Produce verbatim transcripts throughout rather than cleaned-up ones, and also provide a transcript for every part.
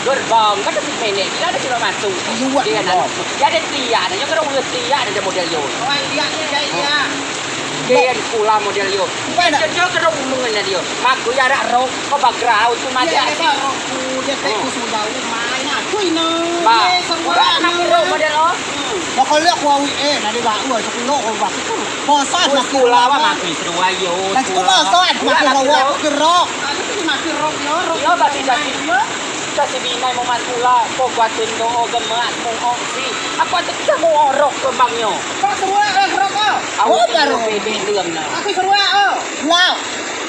Gerbong, kan si menek, dia ade si lok masuk. Luak dia gerbong. Ade tiak, ade nyo kero ulo tiak, ade model yo. Oi, tiak, tiak, tiak. Dia di sekolah model yo. Bukan. Dia, dia kero mengen dia. Mako ya arak rok, ko bagrau tu majak si. Dia, dia rok tu, dia tek ku sudah, main aku ino. Ba. Dia seruak urak anak rok model o. Hmm. Lah, kalau aku awik, eh, nadi ba, wah, sekolah, oh, ba. Bosan, sekolah, wah, mako seruak yo. Lah, sekolah, bosan, mako seruak, gerak. Ade tu mako rok yo, rok. Yo, ba, si jadi. Ka si binai mo main bola, ko kuatin do o gemak mo o si. Apa tu kita mo orok kembang nyo. Kak seruak, eh, rok o. Awak baru bebek tu yang na. Aku seruak o. Lah.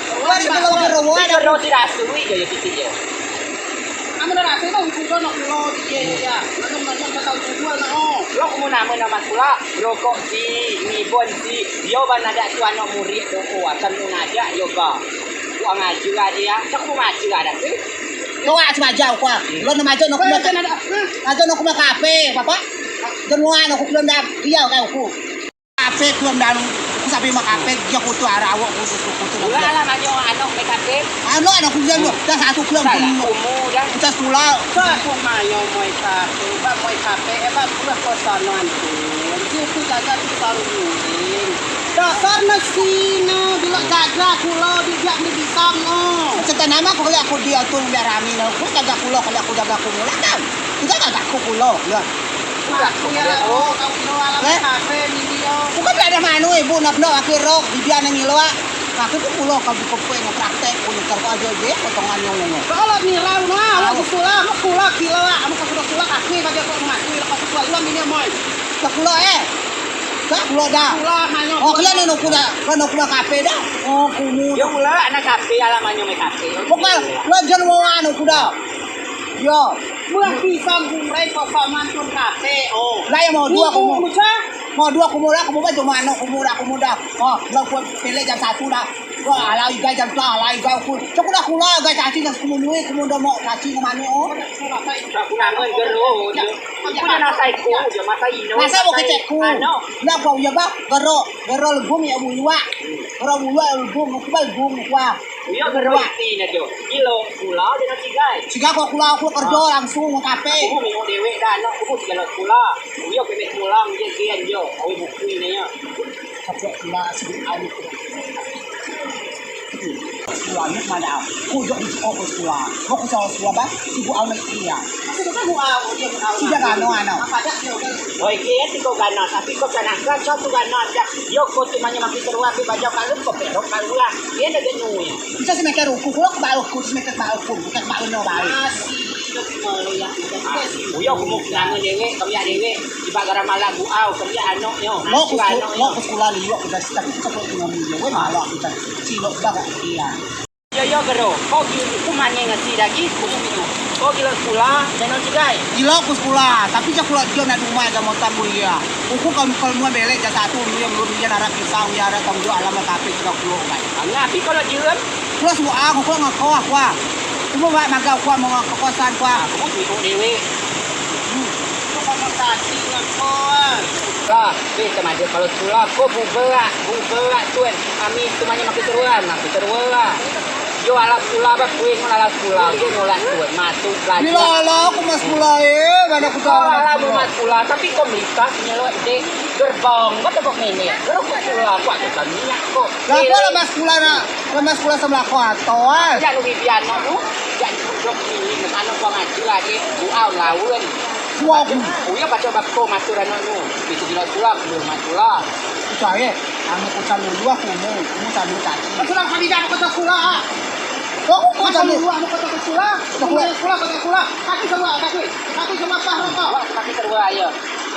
Seruak di mana? Seruak di rok si rasu, wi, gaya titik yo. Nama dah rasu tu, uku do nak pulo, iya, iya. Lalu macam kata uku dua nak o. Lo kumu nama nama sekolah, rokok si, mibon si, yo ba nadeak tu anak murid tu, o, akan mu nadeak yo ba. Ku ngaji lah dia, cak ku ngaji lah dah si. Lo wak semajau kuah. Lo ne majau no kuma, majau no kuma kafe, bapak. Jenuan aku belum dah, iya kau ku. Kafe belum dah, ku sampai mak kafe, dia kutu arah awak kutu kutu. Ulah lah majau anak mai kafe. Anu anak ku belum, dah satu belum. Salah, kumu dah. Kita sekolah. Sa ku mayo moi kafe, ba moi kafe, eh, ba buah kosonan tu. Situ jaga tu saru muring. Dasar mesina, bilo jaga kulo, di dia beli pisang no. Cerita nama ko kali aku dia tu biar rami no. Ku jaga kulo, kali aku jaga kulo lah kan. Kita jaga ku kulo, ya. Aku ya, oh, kau kilo alam kafe, mini yo. Bukan ada manu ibu nak nak aku rok, di dia nang ilo. Aku tu kulo kau buka kue nang praktek, kulo terko aja je, potongan yang ngono. Kalau nirau nah, aku sekolah, aku sekolah kilo, aku sudah sekolah, aku baca kok mengaku, aku sekolah, mini moi. Sekolah, eh. Dak pulo dah. Pulo manyo. Oh, kalian anu kuda, kan kuda kafe dah. Oh, kumu. Yo pulo anak kafe, alam manyo mai kafe. Bukan, lo jan wawan kuda. Yo. Buah pisang gumrei kau paman tun kafe. Oh. Lah ya mau dua kumu. Musa. Mau dua kumu dah, kumu baca mano kumu dah, kumu dah. Oh, lo kuat pilih jam satu dah. Wah, alai gai jam lah, alai gai ku. Cok udah kula gai caci jam sepuluh nui, kumu dah mau caci ke mano. Aku nama gero. Masa bukan cekku. Anu. Lah kau ya bah, gero, gero legum ya buluak. Gero buluak legum, aku bah legum aku ah. Iya gero iti ne jo. Kilo kula je nak cigai. Cigai kau kula aku kerja langsung ke kafe. Aku mau dewek dah anak aku kilo kula. Iya bebek pulang je kian jo. Awi buku ini ya. Tapi kula sibuk awi. Sekolah ni mana? Kujok di sekolah, sekolah. Mau ku sekolah, sekolah bah, sibuk amat dia. Aku tu kan mau au, dia mau au. Tidak kan, no, ano. Apa ada dia? Oi, kira tu kau gana, tapi kau kan nak kerja tu gana aja. Yo, kau tu manya makin seru, tapi baca kalau kau perok kalau lah. Dia ada jenuh ya. Bisa semeter ruku, kalau kebal ruku, semeter kebal ruku, bukan kebal no baik. Masih hidup malu ya. Uyo, aku mau kenangan dewek, kami ada dewek. Iba garam malak buau, kerja anok nyo. Mau ku sekolah, mau ku sekolah liwak kita sitak, kita kau tengah mulia, weh malak kita. Silok bak iya. Yo, yo, gero. Kau gi, ku mane ngasi dagi, ku mu minum. Kau gilo sekolah, dano cigai. Gilo ku sekolah, tapi cak kulo dio nak rumah ga motor mulia. Uku kalau kalau mua belek jam satu mulia belum dia arah pisau, dia arah tanggung jawab alamat tapi kita kulo kan. Ngapi kalau jiran? Kulo semua aku kulo ngako aku ah. Kulo buat magang kulo mau ngako kosan kulo. Aku mau ikut dewek. Lah, be temade kalau sekolah, ko buberak, buberak tun. Ami temanya makin seruan, makin seruan. Yo alam sekolah, ba kuing alam sekolah, yo nolak tun, masuk belajar. Bila ala aku mas sekolah, eh, mana aku tahu. Ala aku mas sekolah, tapi ko melitas nyelok dek gerbong, kau tengok nenek, gerbong sekolah, aku aku tak minyak kok. Lah, aku alam mas sekolah nak, alam mas sekolah sebelah kau atau ah. Jangan lebih biar no, jangan duduk sini, ke sana kau ngaji lagi, buau lawan. Suaku. Uyo baco bako matur anu nu. Itu gilo sulam, gilo matula. Percaya, anu kucang dulu aku mu, mu sambil caci. Sulam kami dah kota kula. Kau kucang dulu aku kota kula. Kota kula, kota kula. Kaki semua, kaki. Kaki semua pah rokok. Kaki kedua ayo.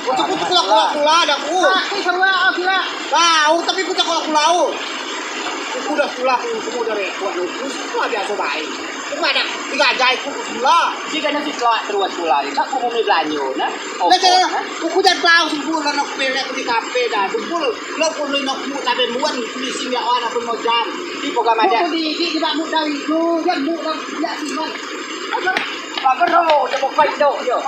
Kota kula, kula, kula, dah ku. Kaki semua, oh, gila. Kau, tapi kota kula, kula, oh. Aku dah kula, aku, aku dah repot, aku. Aku dah biasa baik. Ku anak tiga jai ku sekolah. Jika nanti sekolah terus sekolah ni, tak ku mau belanjo nah. Nah, cara aku dah tahu sempur karena aku belek di kafe dah. Sempur lo pun lo nak ku tak ada muan di sini awak nak pun mau jam. Di program ada. Aku di di di bak muda itu, dia muda dia sini. Apa? Apa ro? Dia mau fight dok dia.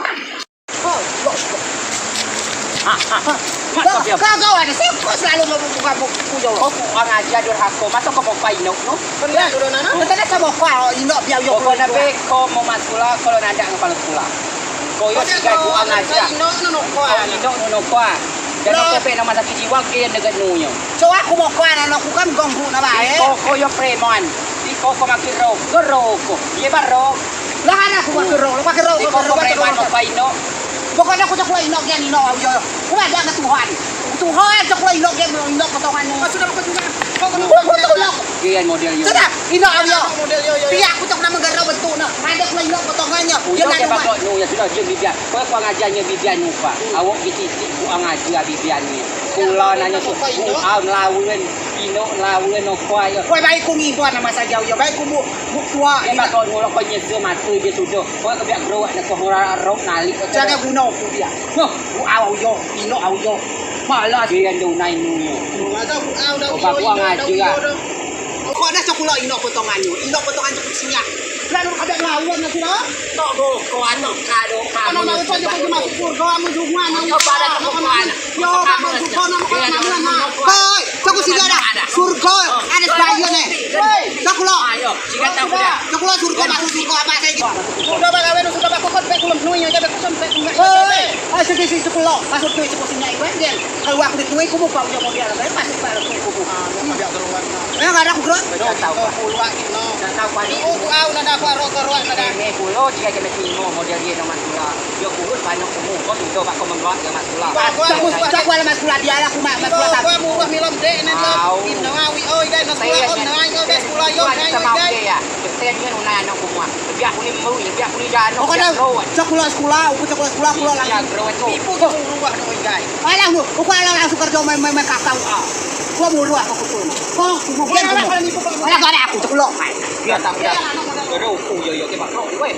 Kau, kau ade seko selalu ngomong bukan buku yo. Ko kurang ajar durhako. Maso ko mokwa inok nu? Bener, duduk nana. Betul ko mokwa inok biau yo. Pokok ne be ko mo mak sekula, ko lok nadeak ngen kepala sekula. Ko yo tiga kurang ajar. Inok nu nokwa. Inok nu nokwa. Jano ko be nak masakit jiwa gen negen nu yo. So aku mokwa, anak ku kan ganggu na bae. Iko ko yo preman. Iko ko makin rok, gerok ko. Ye barok. Lah anak ku makin rok, makin rok. Iko ko preman mokwa inok. Pokok ne ku cok kulo inok gen inok au yo. Ku nadeak ngen Tuhan. Tuhan cok kulo inok gen inok potongan nu. Sudah apa juga? Kau kena Ku cok kulo. Gen model yo. Sudah, inok au yo. Model yo yo. Piak ku cok nama gerok bentuk ne. Nadeak kulo inok potongan yo. Yo nak bakok nu yo sudah je bibian. Ko kurang ajar nyo bibian nu pa. Awok gi titik kurang ajar bibian nu. Kulo nanyo tu. Au ngelawen. Inok ngelawen nokwa yo. Woi, baik ku ngibon nama saja yo. Baik ku bu, bu tua. Ye bakok nu lok ko nyese mate je sudah. Ko kebiak gerok ne ko murah rok nalik. Jaga guno ku dia. Huh, ku au yo, inok au yo. Malas. Gen do nai nu yo. Oba kurang ajar. Kok dah cok kulo inok potongan nyo. Inok potongan cok sinyak. Lah nu kada lawan nak sira. Tok do ko atok kado. Ano nak ucap cok masuk surga amu jumua nang. Yo, masuk surga nang. Hei, cok sinyak dah. Surga ade sebagian ne. Cok kulo. Ayo, sikat tak udah. Cok kulo surga masuk surga apa saja. Sudah bagawe sudah bakokot pek kulum nui aja pek kusem pek. Hei, ayo segi si cok kulo masuk nui cok sinyak iwan dia. Kalau aku ditui kubu kau jauh dia lah, masuk baru kubu. Nah, nggak ada kuburan. Nggak tahu, Pak. Nggak tahu, Pak. Ini, oh, ku au nada, ku aro keruak nada. Ini kulo, jika kena timo model dia nama kulo. Yo kurus banyak kumu, kau sudah, Pak, kau mengeluar dia mas kulo. Cak kuala mas kulo dia lah, kumak mas kulo. Kau murah milam dek, nen lo. Au. Ino awi, oh, idai, no sekolah, oh, nai, oh, dai, sekolah, yo, nai, oh, idai. Ten dia nuna anak kumu. Biak kuni mui, biak kuni jano. Pokoknya, cak kulo sekolah, uku cak kulo sekolah, kulo lagi. Ibu tu rumah no, idai. Alah, nu, uku alah langsung kerja main, main, main kakak, ah. Gua mulu aku kutu. Oh, mau biar gua. Alah, gak ada aku, cek lo. Biar tak, biar. Gak ada aku, yo, yo, kita kau, weh.